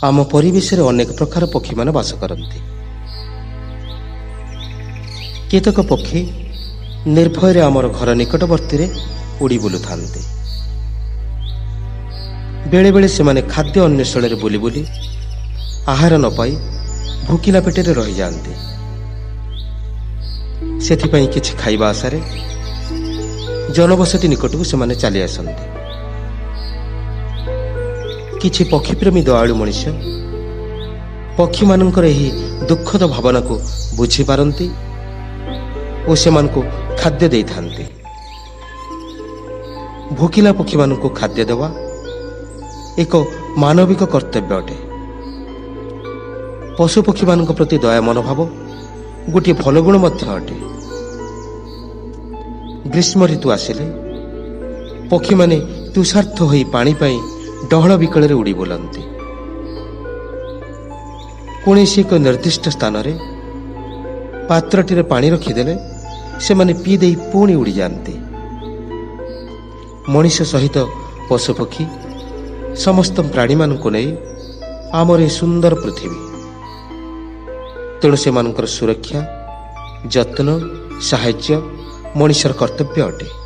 ଆମ ପରିବେଶରେ ଅନେକ ପ୍ରକାର ପକ୍ଷୀମାନେ ବାସ କରନ୍ତି। କେତେକ ପକ୍ଷୀ ନିର୍ଭୟରେ ଆମର ଘର ନିକଟବର୍ତ୍ତୀରେ ଉଡ଼ି ବୁଲୁଥାନ୍ତି। ବେଳେବେଳେ ସେମାନେ ଖାଦ୍ୟ ଅନ୍ୱେଷଣରେ ବୁଲି ବୁଲି ଆହାର ନ ପାଇ ଭୋକିଲା ପେଟରେ ରହିଯାଆନ୍ତି। ସେଥିପାଇଁ କିଛି ଖାଇବା ଆଶାରେ ଜନବସତି ନିକଟକୁ ସେମାନେ ଚାଲି ଆସନ୍ତି। କିଛି ପକ୍ଷୀପ୍ରେମୀ ଦୟାଳୁ ମଣିଷ ପକ୍ଷୀମାନଙ୍କର ଏହି ଦୁଃଖଦ ଭାବନାକୁ ବୁଝିପାରନ୍ତି ଓ ସେମାନଙ୍କୁ ଖାଦ୍ୟ ଦେଇଥାନ୍ତି। ଭୋକିଲା ପକ୍ଷୀମାନଙ୍କୁ ଖାଦ୍ୟ ଦେବା ଏକ ମାନବିକ କର୍ତ୍ତବ୍ୟ ଅଟେ। ପଶୁପକ୍ଷୀମାନଙ୍କ ପ୍ରତି ଦୟା ମନୋଭାବ ଗୋଟିଏ ଭଲ ଗୁଣ ମଧ୍ୟ ଅଟେ। ଗ୍ରୀଷ୍ମ ଋତୁ ଆସିଲେ ପକ୍ଷୀମାନେ ତୃଷାର୍ତ୍ତ ହୋଇ ପାଣି ପାଇଁ ଡହଳ ବିକଳରେ ଉଡ଼ି ବୁଲନ୍ତି। କୌଣସି ଏକ ନିର୍ଦ୍ଦିଷ୍ଟ ସ୍ଥାନରେ ପାତ୍ରଟିରେ ପାଣି ରଖିଦେଲେ ସେମାନେ ପିଇ ଦେଇ ପୁଣି ଉଡ଼ିଯାଆନ୍ତି। ମଣିଷ ସହିତ ପଶୁପକ୍ଷୀ ସମସ୍ତ ପ୍ରାଣୀମାନଙ୍କୁ ନେଇ ଆମର ଏ ସୁନ୍ଦର ପୃଥିବୀ। ତେଣୁ ସେମାନଙ୍କର ସୁରକ୍ଷା, ଯତ୍ନ, ସାହାଯ୍ୟ ମଣିଷର କର୍ତ୍ତବ୍ୟ ଅଟେ।